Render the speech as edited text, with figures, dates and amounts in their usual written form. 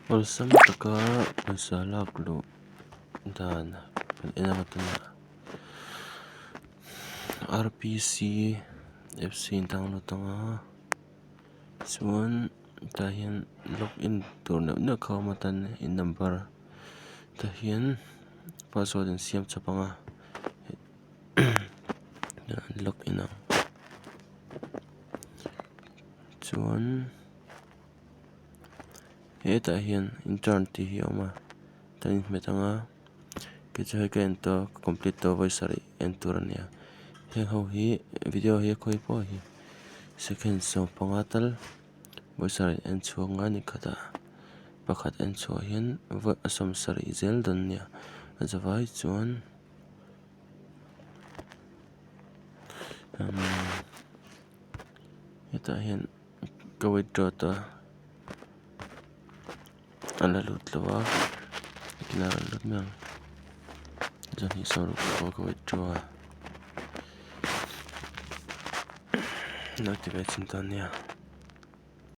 Awlsam taka pawisa lak luh dan kan en anga tunah r p c apps hi in download anga chuan tah hian log in tur neuh neuh kha a awm a tan in number tah hian password in siam chawp anga log in ang chuan. Hetah hian intern tih hi a awm a kan inhmet ang a kei chu hei ka en tawh a ka complete tawh a vawi sarih en tur a ni a heng ho hi video hi a khawi pawh hi second 15 tal vawi sarih en chhuak ngai a ni khat a pakhat en chhuah hian vawi a 70 zel dawn a nia a zavai chuan umm hetah hian. Ka withdraw tawh a a la lut lo a a rawn lut mai ang zahnih sawruk pawh ka withdraw a lo ti ve chhin dawn nia.